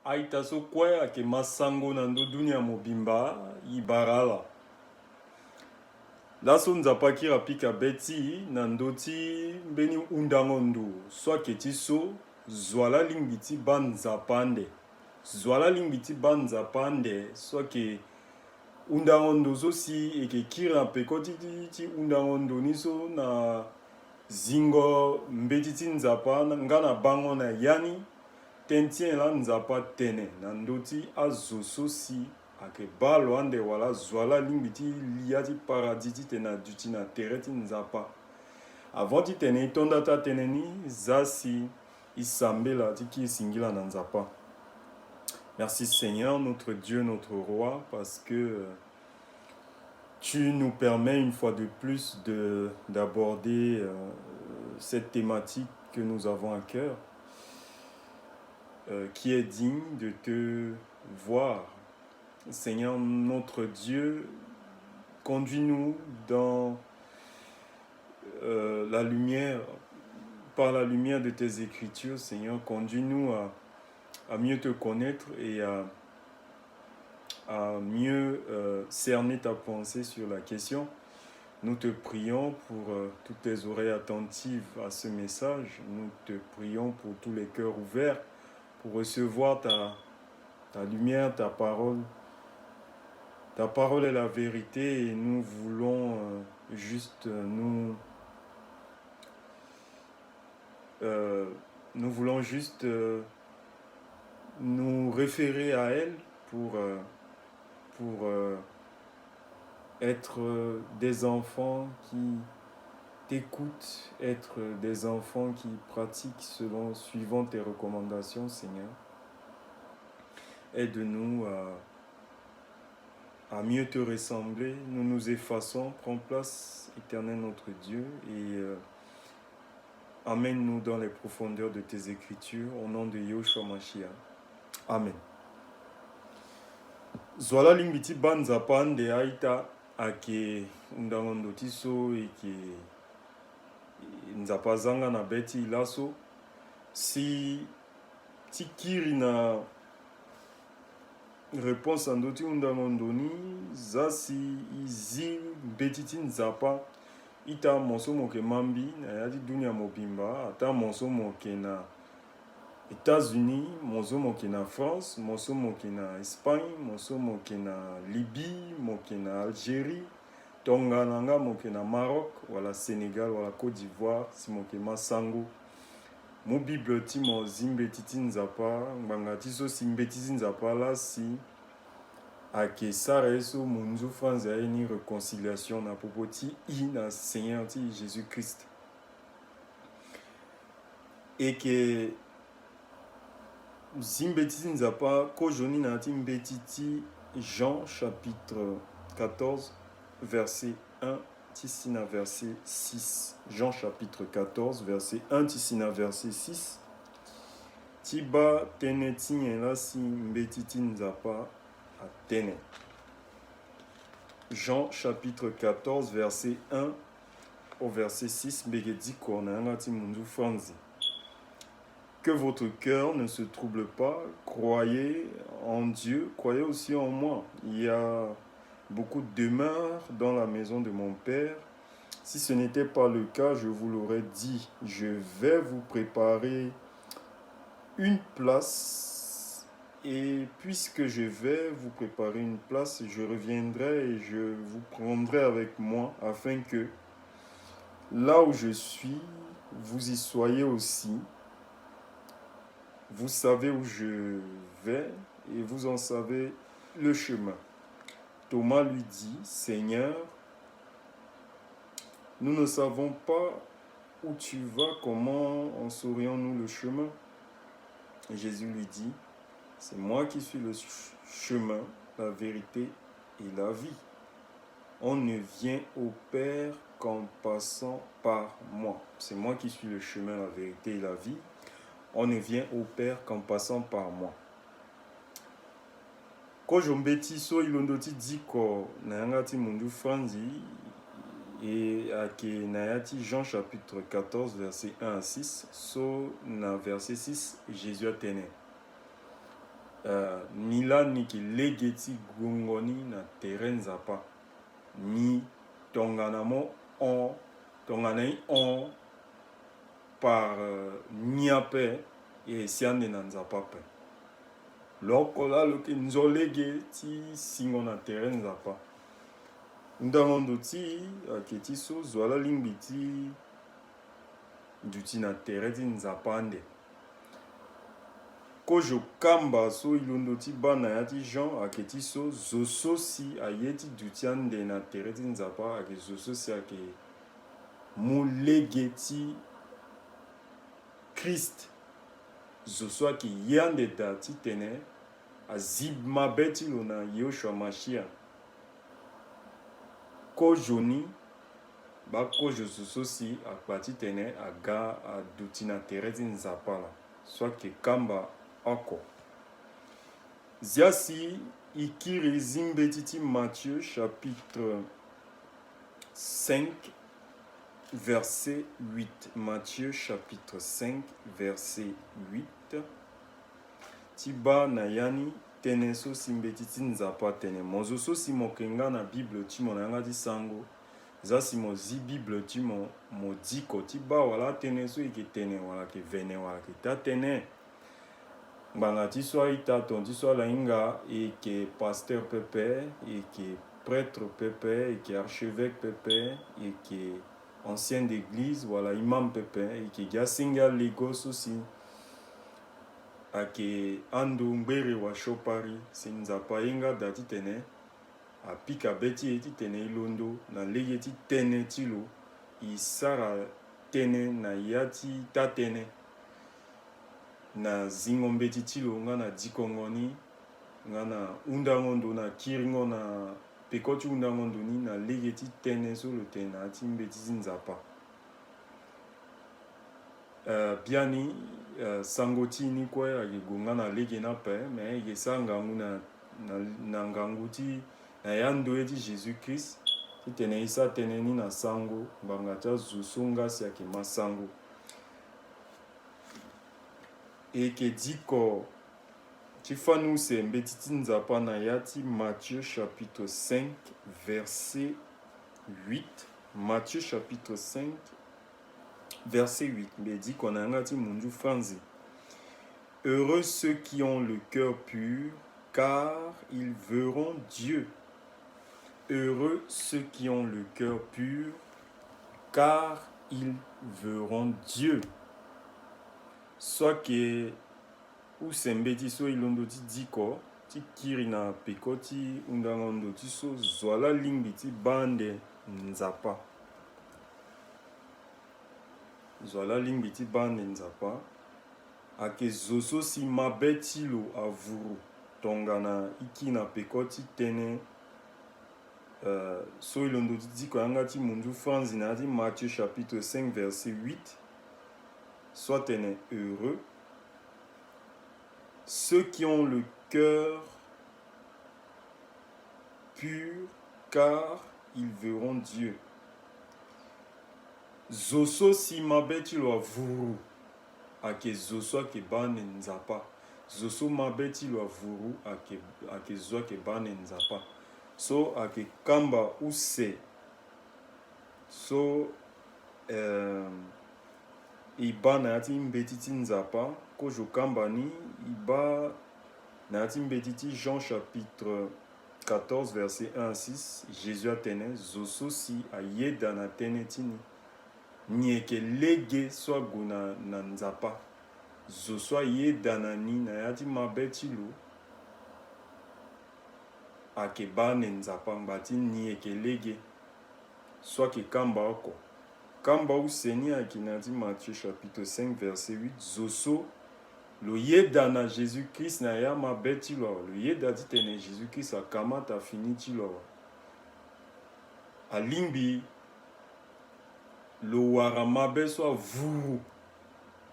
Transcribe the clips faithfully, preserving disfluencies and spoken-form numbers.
A-ita so kue ayeke ma sango na ndö dunia mobimba, e bara ala. Laso Nzapa akiri apika be ti e na ndö ti mbeni hundango ndo so ayeke ti so: Zo wa laa alingbi ti baa Nzapa ande. Zo wa laa alingbi ti baa Nzapa ande, so ayeke hundango ndo so si e yeke kiri na peko ti, ti, ti hundango ndo ni so na zingo mbeti ti Nzapa nga na bango na ya ni. Tënë ti nyen laa Nzapa atene na ndö ti azo so si ayeke baa lo ande, wala zo wa laa alingbi ti li ya ti paradis titene aduti na tere ti Nzapa? Avant titene e to nda ti atënë ni, zia si e sambela ti kiri singila na Nzapa. Merci Seigneur, notre Dieu, notre Roi, parce que, euh, tu nous permets une fois de plus de, d'aborder, euh, cette thématique que nous avons à cœur, euh, qui est digne de te voir. Seigneur, notre Dieu, conduis-nous dans, euh, la lumière, par la lumière de tes écritures, Seigneur, conduis-nous à, à mieux te connaître et à, à mieux, euh, cerner ta pensée sur la question. Nous te prions pour, euh, toutes tes oreilles attentives à ce message. Nous te prions pour tous les cœurs ouverts pour recevoir ta, ta lumière, ta parole. Ta parole est la vérité et nous voulons, euh, juste, euh, nous, euh, nous voulons juste, euh, nous référer à elle pour, euh, pour, euh, être, euh, des enfants qui t'écoutent, être des enfants qui pratiquent selon, suivant tes recommandations, Seigneur. Aide-nous à, à mieux te ressembler. Nous nous effaçons. Prends place, Éternel notre Dieu, et, euh, amène-nous dans les profondeurs de tes écritures, au nom de Yeshua Mashiach. Amen. Zo wa laa alingbi ti baa Nzapa ande, a-ita, ayeke hundango ndo ti so e yeke Nzapa aza nga na be ti e laso. Si ti kiri na réponse na ndö ti hundango ndo ni, zia si e zi mbeti ti Nzapa. Ita, mo so mo yeke ma mbi na ya ti dunia mobimba, ata mo so mo yeke na États-Unis, mo so mo yeke na France, mo so mo yeke na Espagne, mo so mo yeke na Libye, mo yeke na Algérie, tongana nga mo yeke na Maroc, wala Sénégal, wala Côte d'Ivoire, si mo yeke ma sango, mu Bible ti mo, zi mbeti ti Nzapa. Ngbanga ti so si mbeti ti Nzapa laa si ayeke sara ye so munzu franzi aye ni réconciliation na popo ti e na Seigneur ti e Jésus-Christ. E yeke zi mbeti ti Nzapa kozoni na ya ti mbeti ti Jean chapitre quatorze, verset un ti si na verset six. Jean chapitre quatorze, verset un ti si na verset six. Ti baa tënë ti nyen laa si mbeti ti Nzapa atene. Jean chapitre quatorze, verset un au verset six, mbi yeke diko na yanga ti munzu franzi. Que votre cœur ne se trouble pas, croyez en Dieu, croyez aussi en moi. Il y a beaucoup de demeures dans la maison de mon Père. Si ce n'était pas le cas, je vous l'aurais dit. Je vais vous préparer une place, et puisque je vais vous préparer une place, je reviendrai et je vous prendrai avec moi, afin que là où je suis, vous y soyez aussi. Vous savez où je vais et vous en savez le chemin. Thomas lui dit : Seigneur, nous ne savons pas où tu vas, comment en saurions-nous le chemin ? Et Jésus lui dit : C'est moi qui suis le ch-, chemin, la vérité et la vie. On ne vient au Père qu'en passant par moi. C'est moi qui suis le chemin, la vérité et la vie. On ne vient au Père qu'en passant par moi. Kozo mbeti so e londo ti diko na yanga ti munzu franzi, e ayeke na ya ti Jean chapitre quatorze, verset un à six. So na verset six, Jésus atene, Eh, ni lani ni yeke lege ti gongo ni na tere Nzapa. Ni tongana mo hon, tongana e hon par, eh, ni ape, e si ande na Nzapa ape. Lo oko laa lo yeke nzoni lege ti singo na tere Nzapa. Hundango ndo ti e ayeke ti so zo wa laa alingbi ti duti na tere ti Nzapa ande. Kozo kamba so e londo ti baa na ya ti Jean ayeke ti so, zo so si aye ti duti ande na tere ti Nzapa ayeke zo so si ayeke mu lege ti Christ. Zo so ayeke ye ande daa titene azi mabe ti lo na Yehoshua Mashiach. Kozo ni, baa kozo zo so si akpa titene aga aduti na tere ti Nzapa laa. So ayeke kamba oko. Zia si e kiri zi mbeti ti Matthieu chapitre cinq, verset huit. Matthieu chapitre cinq, verset huit. Ti baa na ya ni tënë so si mbeti ti Nzapa atene. Mo zo so si mo yeke nga na Bible ti mo na yanga ti sango, zia si mo zi Bible ti mo, mo diko ti baa wala atënë so e yeke tene wala ayeke vene wala ayeke taa tënë. Ngbanga ti so a-ita, ton ti so ala hinga, e yeke pasteur pepe, e yeke prêtre pepe, e yeke archevêque pepe, e yeke ancien d'église wala imam pepe, e yeke gi asenge alego so si ayeke ando ngbere wa siopari, si Nzapa aye nga daa titene apika be ti e titene e londo na lege ti tënë ti lo, e sara tënë na ya ti taa-tënë na zingo mbeti ti lo nga na dikongo ni, nga na hundango ndo na kiringo na peko ti hundango ndo ni na lege ti tënë so lo tene na ya ti mbeti ti Nzapa. Eh, biani, eh, sango ti e ni kue ayeke gue nga na lege ni ape, me e yeke sara ngangu na, na, na ngangu ti, na ya ndoye ti Jésus Christ, titene e sara tënë ni na sango, ngbanga ti azo so nga si ayeke ma sango. E yeke diko ti fani use mbeti ti Nzapa na ya ti Matthieu chapitre cinq, verset huit. Matthieu chapitre cinq, verset huit. Mbi diko na yanga ti munzu franzi. Heureux ceux qui ont le cœur pur, car ils verront Dieu. Heureux ceux qui ont le cœur pur, car ils verront Dieu. So ayeke use mbeti so e londo ti diko ti kiri na peko ti hundango ndo ti so, zo wa laa alingbi ti baa ande Nzapa. Zo wa laa alingbi ti baa ande Nzapa ayeke zo so si mabe ti lo avuru. Tongana e kiri na peko ti tënë, eh, so e londo ti diko yanga ti munzu franzi na ya ti Matthieu chapitre cinq, verset huit. So atene: Heureux ceux qui ont le cœur pur, car ils verront Dieu. Zo so si mabe ti lo avuru ayeke zo so ayeke baa ande Nzapa. Zo so mabe ti lo avuru ayeke, ayeke zo ayeke baa ande Nzapa. So ayeke kamba use so, eh, e baa na ya ti mbeti ti Nzapa. Kozo kamba ni, e baa na ya ti mbeti ti Jean chapitre quatorze, verset un à six. Jésus atene: Zo so si ayeda na tënë ti ni, ni yeke lege so ague na, na Nzapa. Zo so ayeda na ni na ya ti mabe ti lo ayeke baa ande Nzapa, ngbanga ti ni yeke lege. So ayeke kamba oko. Kamba use ni ayeke na ya ti Matthieu chapitre cinq, verset huit. Zo so lo yeda na Jésus Christ na ya mabe ti lo awe, lo yeda titene Jésus Christ akamata fini ti lo awe, alingbi lo wara mabe so avuru,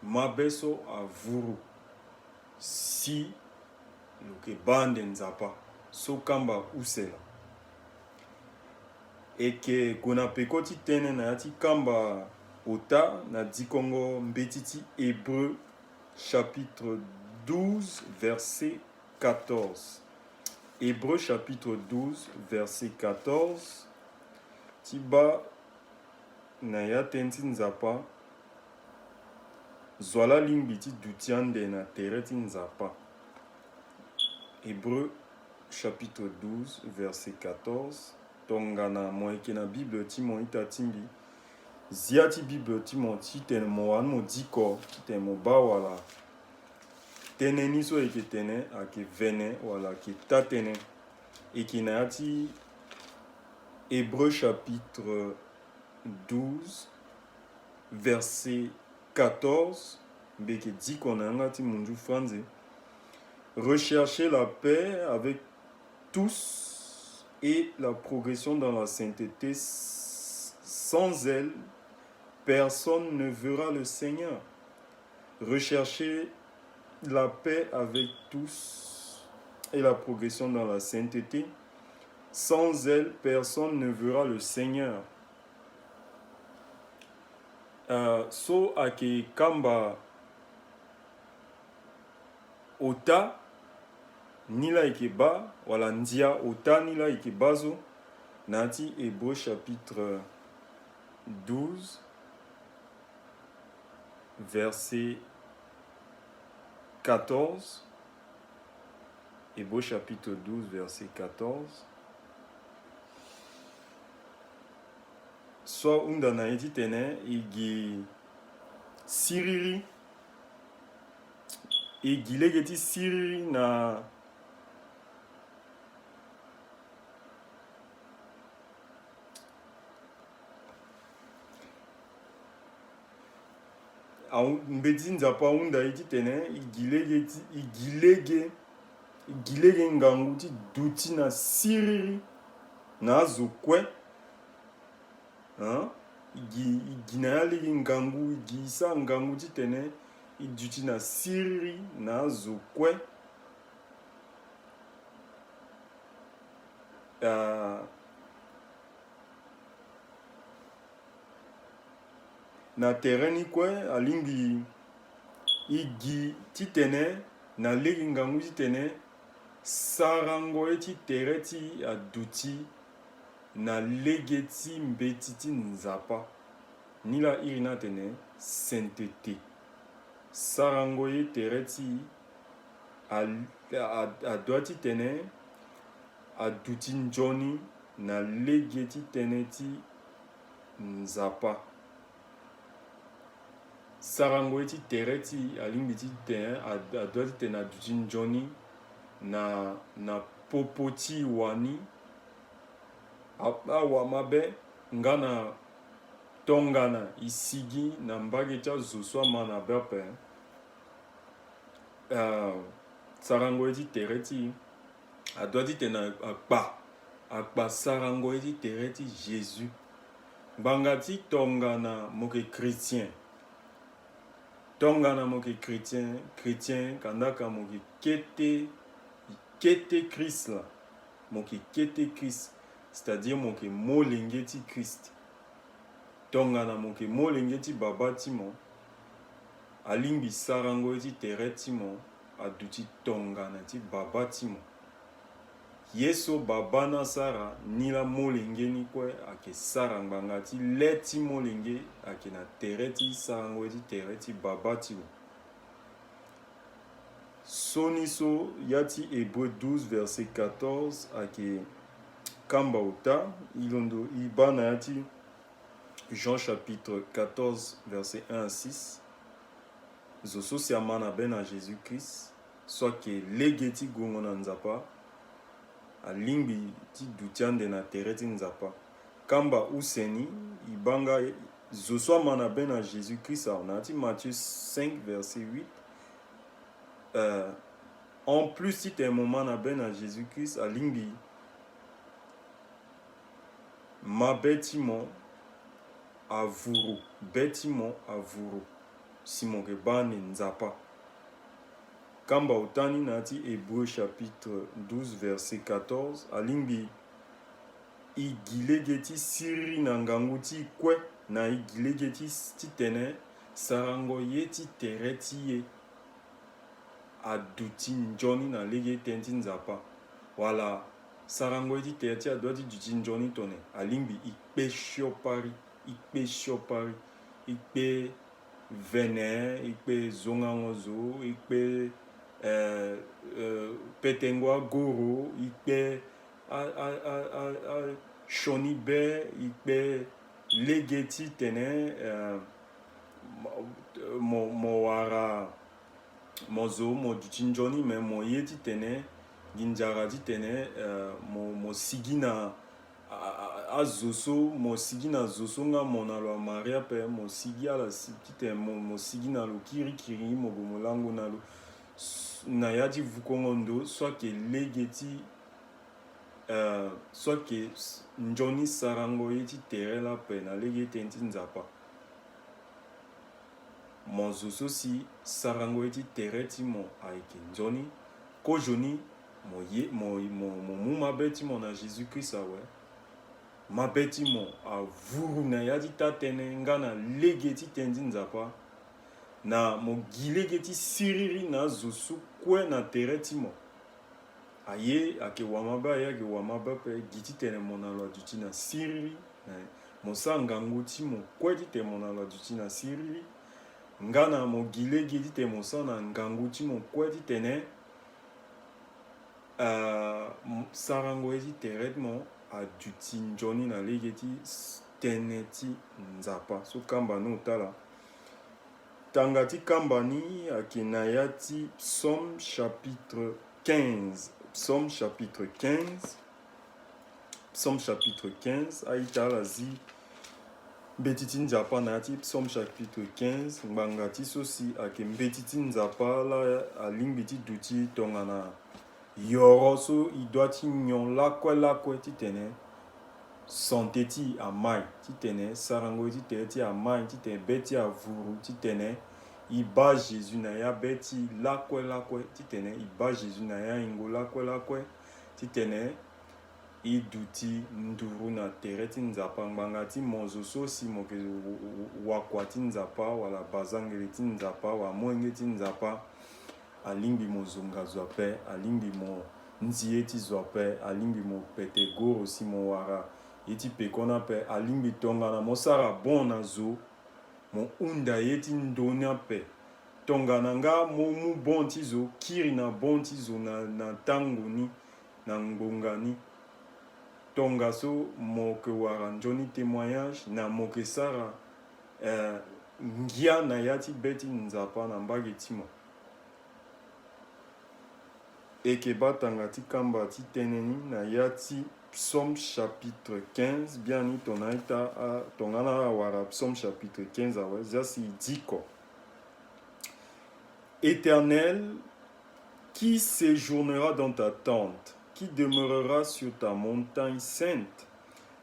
mabe so avuru, si lo yeke baa ande Nzapa. So kamba use laa. E yeke gue na peko ti tënë na ya ti kamba ota na dikongo mbeti ti Hébreu chapitre douze, verset quatorze. Hébreu chapitre douze, verset quatorze. Ti baa na ya tënë ti Nzapa. Zo wa laa alingbi ti duti ande na tere ti Nzapa. Hébreu chapitre douze, verset quatorze. Tongana mo yeke na Bible ti mo ita ti mbi, zia ti Bible ti mo titene mo wani mo diko titene mo baa wala tënë ni so e yeke tene ayeke vene wala ayeke taa-tënë. E yeke na ya ti Hébreu chapitre douze, verset quatorze. Mbi yeke diko na yanga ti munzu franze. Recherchez la paix avec tous et la progression dans la sainteté. Sans elle, personne ne verra le Seigneur. Recherchez la paix avec tous et la progression dans la sainteté. Sans elle, personne ne verra le Seigneur. Euh, so ayeke kamba ota ni laa e yeke baa, wala ndia ota ni laa e yeke baa so, na ya ti Hébreu chapitre douze, verset quatorze. Hébreu chapitre douze, verset quatorze. So ahunda na e titene e gi siriri, e gi lege ti siriri na Ahu-, mbeti ti Nzapa ahunda e titene e gi lege ti, e gi lege, e gi lege ngangu ti duti na siriri na azo kue. Hein? E gi, e gi na ya lege ngangu, e gi, e sara ngangu titene e duti na siriri na azo kue. Ah, na tere ni kue, alingbi e gi titene, na lege ngangu titene, sarango ye ti tere ti e aduti na lege ti mbeti ti Nzapa. Ni laa iri ni atene sainteté. Sarango ye tere ti e a, a, a, adoit titene aduti nzoni na lege ti tënë ti Nzapa. Sarango ye ti tere ti e alingbi titene a, adoit titene aduti nzoni na, na popo ti e wani. A, awamabe nga na tongana e sigi na mbage ti azo so ama na be ape. Ah, sarango ye ti tere ti e adoit titene akpa, akpa sarango ye ti tere ti Jésus. Ngbanga ti tongana mo yeke chrétien, tongana mo yeke chrétien, chrétien, kandaka mo yeke kete, kete Christ laa. Mo yeke kete Christ, c'est-à-dire mo yeke molenge ti Christ. Tongana mo yeke molenge ti Baba ti mo, alingbi sarango ye ti tere ti mo aduti tongana ti Baba ti mo. Ye so Baba ni asara, ni laa molenge ni kue ayeke sara. Ngbanga ti le ti molenge ayeke na tere ti sarango ye ti tere ti Baba ti lo. Sioni so ya ti Hébreu douze, verset quatorze ayeke kamba ota. E londo e baa na ya ti Jean chapitre quatorze, verset un à six. Zo so si ama na be na Jésus-Christ, so ayeke lege ti gongo na Nzapa, alingbi ti duti ande na tere ti Nzapa. Kamba use ni, e baa nga zo so ama na be na Jésus-Christ awe, na ya ti Matthieu cinq, verset huit. Euh, en plus titene mo ma na be na Jésus-Christ, alingbi mabe ti mo avuru, be ti mo avuru, si mo yeke baa ande Nzapa. Kamba ota ni na ya ti Hébreu chapitre douze, verset quatorze, alingbi e gi lege ti siriri na ngangu ti e kue, na e gi lege ti, titene sarango ye ti tere ti e aduti nzoni na lege ti tënë ti Nzapa, wala sarango ye ti tere ti adua ti duti nzoni tone, alingbi e kpe siopari, e kpe siopari, e kpe vene, e kpe zongango zo, e kpe, eh, eh, petengo agoro, e kpe a, a, a, a, a sioni be, e kpe lege titene, eh, mo, mo, mo wara mo zo, mo duti nzoni, me mo ye titene, nginzara titene, eh, mo, mo sigi na a, a, a, azo so, mo sigi na zo so nga mo na lo amari ape, mo sigi ala si, titene mo, mo sigi na lo kirikiri, mo gue mo lango na lo. S-, na ya ti vukongo ndo, so ayeke lege ti, eh, so ayeke s-, nzoni sarango ye ti tere lape na lege ti tënë ti Nzapa. Mo zo so si sarango ye ti tere ti mo ayeke nzoni, kozoni mo ye, mo, mo, mo mu mabe ti mo na Jésus Christ awe. Mabe ti mo avuru na ya ti taa-tënë nga na lege ti tënë ti Nzapa. Na mo gi lege ti siriri na azo so kue na tere ti mo. Aye ayeke wamabe, aye ayeke wamabe ape, gi titene mo na lo aduti na siriri, na mo sara ngangu ti mo kue titene mo na lo aduti na siriri. Nga na mo gi lege titene mo sara na ngangu ti mo kue titene, ah, m-, sarango ye ti tere ti mo aduti nzoni na lege ti s-, tënë ti Nzapa. So kamba ni ota laa. Tanga ti kamba ni ayeke na ya ti Psaume chapitre quinze. Psaume chapitre quinze. Psaume chapitre quinze. A-ita, ala zi mbeti ti Nzapa na ya ti Psaume chapitre quinze. Ngbanga ti so si ayeke mbeti ti Nzapa laa alingbi ti duti tongana yoro so e dua ti nyon lakue lakue titene sante ti e amai, titene sarango ye ti tere ti e amai, titene be ti e avuru, titene e baa Jésus na ya be ti e lakue lakue, titene e baa Jésus na ya yingo lakue lakue, titene e duti nduru na tere ti Nzapa. Ngbanga ti mo zo so si mo yeke wakua ti Nzapa, wala bazangele ti Nzapa, wala molenge ti Nzapa, alingbi mo zonga zo ape, alingbi mo nzi ye ti zo ape, alingbi mo pete goro si mo wara ye ti pekoni ape, alingbi tongana mo sara bon na zo, mo hunda ye ti ndo ni ape. Tongana nga mo mu bon ti zo, kiri na bon ti zo na, na tango ni, na ngbonga ni. Tongaso mo yeke wara nzoni témoignage, na mo yeke sara, eh, ngia na ya ti be ti Nzapa na mbage ti mo. E yeke baa tanga ti kamba ti tënë ni na ya ti Psaume chapitre quinze, biani tongana a-ita, a, tongana awara Psaume chapitre quinze awe, zia si e diko. Éternel, qui séjournera dans ta tente, qui demeurera sur ta montagne sainte ?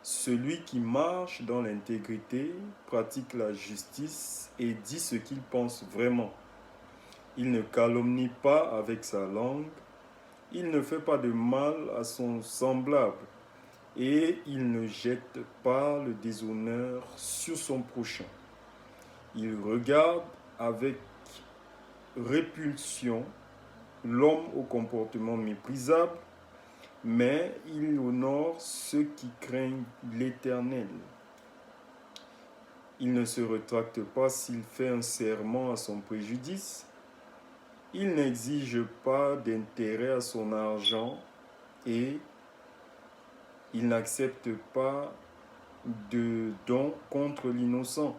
Celui qui marche dans l'intégrité, pratique la justice et dit ce qu'il pense vraiment. Il ne calomnie pas avec sa langue, il ne fait pas de mal à son semblable et il ne jette pas le déshonneur sur son prochain. Il regarde avec répulsion l'homme au comportement méprisable, mais il honore ceux qui craignent l'Éternel. Il ne se rétracte pas s'il fait un serment à son préjudice. Il n'exige pas d'intérêt à son argent et il n'accepte pas de don contre l'innocent.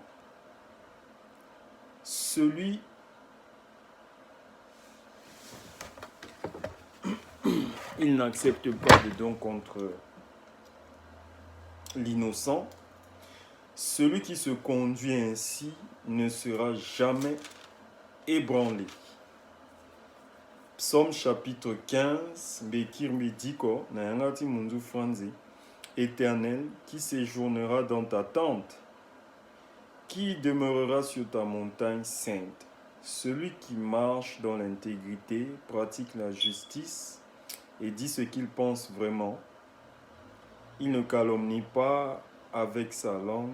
Celui Il n'accepte pas de don contre l'innocent. Celui qui se conduit ainsi ne sera jamais ébranlé. Psaume chapitre quinze, mbi kiri mbi diko na yanga ti munzu franzi. Éternel, qui séjournera dans ta tente ? Qui demeurera sur ta montagne sainte ? Celui qui marche dans l'intégrité, pratique la justice et dit ce qu'il pense vraiment. Il ne calomnie pas avec sa langue,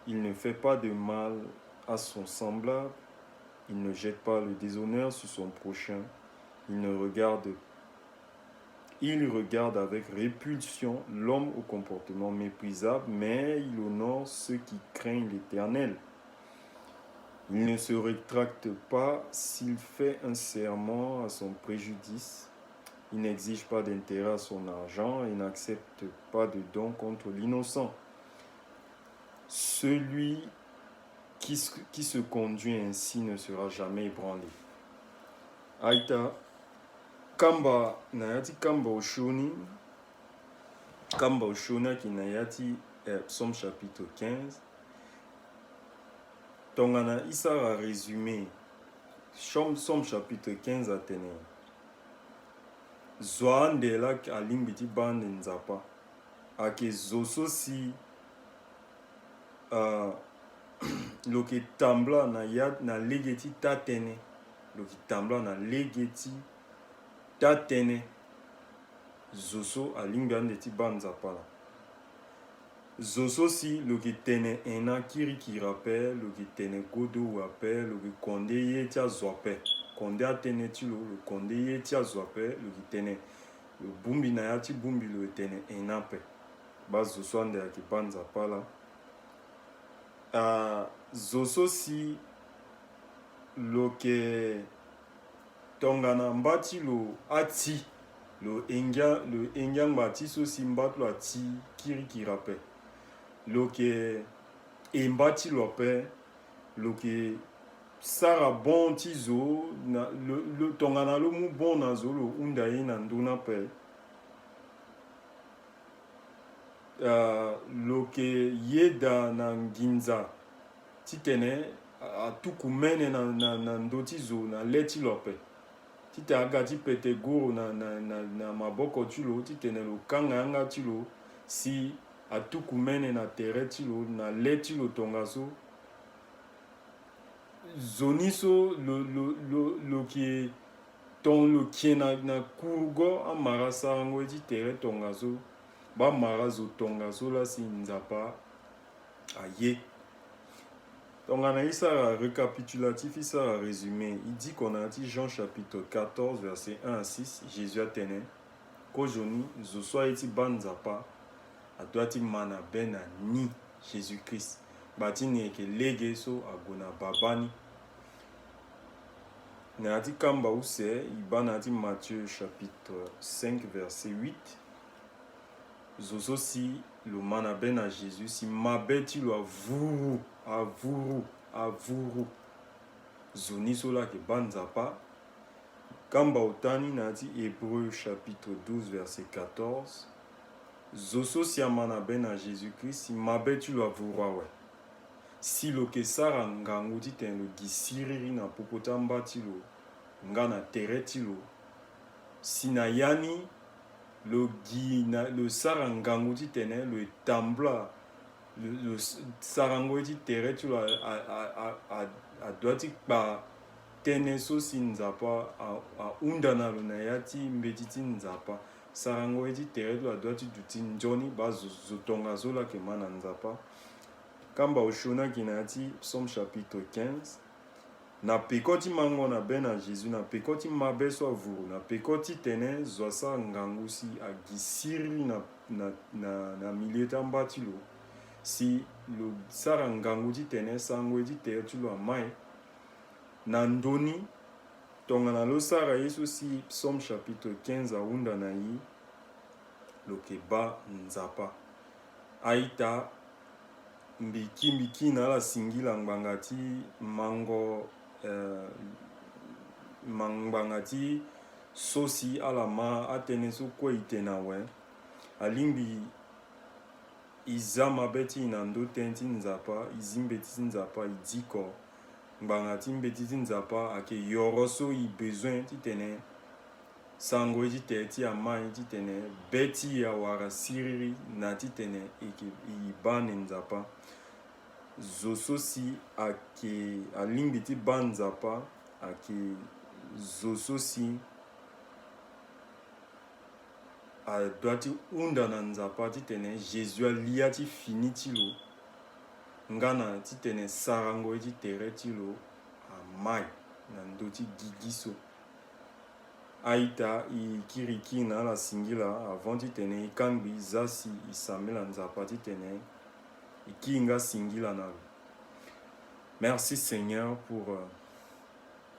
il ne fait pas de mal à son semblable, il ne jette pas le déshonneur sur son prochain, Il ne regarde, il regarde avec répulsion l'homme au comportement méprisable, mais il honore ceux qui craignent l'Éternel. Il ne se rétracte pas s'il fait un serment à son préjudice. Il n'exige pas d'intérêt à son argent et n'accepte pas de don contre l'innocent. Celui qui se, qui se conduit ainsi ne sera jamais ébranlé. Aita, kamba na ya ti kamba osio ni, kamba osio ni ayeke na ya ti, eh, Psaume chapitre quinze. Tongana e sara résumé, Psaume, Psaume chapitre quinze atene, zo ande laa alingbi ti baa ande Nzapa. Ayeke zo so si, ah, lo yeke tambula na ya, na lege ti taa-tënë. Lo yeke tambula na lege ti taa-tënë. Zo so alingbi ande ti baa Nzapa laa. Zo so si lo yeke tene en na kirikiri ape, lo yeke tene godo ape, lo yeke konde ye ti azo ape. Konde atënë ti lo, lo konde ye ti azo ape, lo yeke tene, lo bongbi na ya ti bongbi, lo yeke tene en na ape. Baa zo so ande ayeke baa Nzapa laa. Ah, zo so si lo yeke tongana mba ti lo ati, lo engia, lo engia ngba ti so si mba ti lo ati kirikiri ape. Lo yeke e mba ti lo ape, lo yeke sara bon ti zo, na, lo, lo, tongana lo mu bon na zo, lo hunda ye na ndö ni ape. Ah, lo yeke yeda na nginza titene a, atuku mene na, na, na ndö ti zo na le ti lo ape. Titene aga ti pete goro na, na, na, na maboko ti lo, titene lo kanga yanga ti lo, si atuku mene na tere ti lo, na le ti lo tongaso. Zo ni so lo, lo, lo, lo yeke ton, lo yeke na, na kurugo amara sarango ye ti tere tongaso. Baa mara zo tongaso laa si Nzapa aye. Tongana e sara récapitulatif, e sara résumé, e diko na ya ti Jean chapitre quatorze, verset un à six, Jésus atene, kozoni, zo so aye ti baa Nzapa adoit ti ma na be na ni, Jésus-Christ. Gba ti ni ayeke lege so ague na babâ ni. Na ya ti kamba use, e baa na ya ti Matthieu chapitre cinq, verset huit. Zo so si lo ma na be na Jésus, si mabe ti lo avuru, avuru, avuru, zo ni so laa ayeke baa Nzapa. Kamba ota ni na ya ti Hébreu chapitre douze, verset quatorze. Zo so si ama na be na Jésus-Christ, si mabe ti lo avuru awe. Si lo yeke sara ngangu titene lo gi siriri na popo ti amba ti lo nga na tere ti lo, si na ya ni lo gi na, lo sara ngangu titene lo e tambula, lo, lo s-, sarango ye ti tere ti lo a, a, a, a, a, adoit ti kpa tënë so si Nzapa a, ahunda na lo na ya ti mbeti ti Nzapa. Sarango ye ti tere ti lo adoit ti duti nzoni. Baa zo, zo tongaso laa ayeke ma na Nzapa. Kamba osio ni ayeke na ya ti Psaume chapitre quinze. Na peko ti mango na be na Jésus, na peko ti mabe so avuru, na peko titene zo asara ngangu si agi siriri na, na, na, na milieu ti amba ti lo, si lo sara ngangu titene sarango ye ti tere ti lo amai. Na ndö ni, tongana lo sara ye so si Psaume chapitre quinze ahunda na e, lo yeke baa Nzapa. A-ita, mbi ki, mbi ki na ala singila ngbanga ti mango, eh, ma-, ngbanga ti so si ala ma atënë so kue e tene awe. Alingbi e za mabe ti e na ndö tënë ti Nzapa, e zi mbeti ti Nzapa, e diko. Ngbanga ti mbeti ti Nzapa ayeke yoro so e bezoin titene sarango ye ti tere ti e amai, titene be ti e awara siriri na titene e yeke, e baa ande Nzapa. Zo so si ayeke alingbi ti baa Nzapa ayeke zo so si adoit ti hunda na Nzapa titene Jésus alia ti fini ti lo, nga na titene sarango ye ti tere ti lo amai na ndö ti gigi so. A-ita, e kiri e kiri na ala singila, avant titene e kangbi, zia si e sambela Nzapa titene e kiri nga singila na lo. Merci Seigneur pour euh,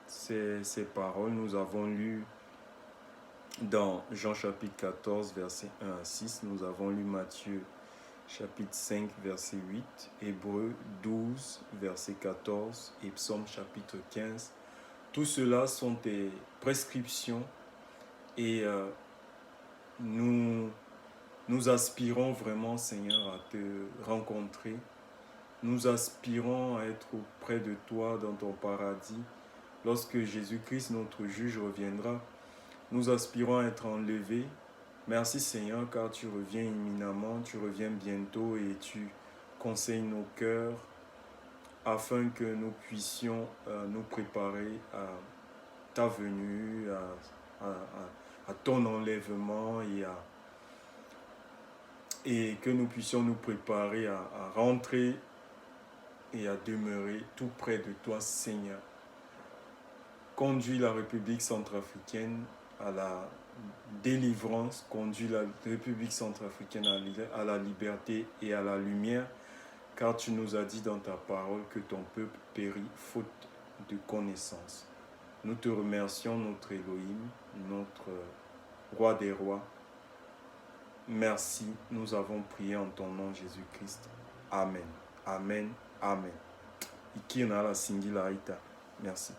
ces, ces paroles. Nous avons lu dans Jean chapitre quatorze, versets un à six. Nous avons lu Matthieu chapitre cinq, verset huit, Hébreux douze, verset quatorze, et Psaume chapitre quinze. Tout cela sont des prescriptions et euh, nous, nous aspirons vraiment, Seigneur, à te rencontrer. Nous aspirons à être auprès de toi dans ton paradis. Lorsque Jésus-Christ, notre juge, reviendra, nous aspirons à être enlevés. Merci Seigneur, car tu reviens imminemment, tu reviens bientôt et tu conseilles nos cœurs afin que nous puissions euh, nous préparer à ta venue, à, à, à, à ton enlèvement et, à, et que nous puissions nous préparer à, à rentrer et à demeurer tout près de toi, Seigneur. Conduis la République centrafricaine à la délivrance, conduis la République centrafricaine à li-, à la liberté et à la lumière, car tu nous as dit dans ta parole que ton peuple périt faute de connaissance. Nous te remercions, notre Elohim, notre Roi des rois. Merci, nous avons prié en ton nom, Jésus-Christ. Amen. Amen. Amen. E kiri na ala singila, a-ita. Merci.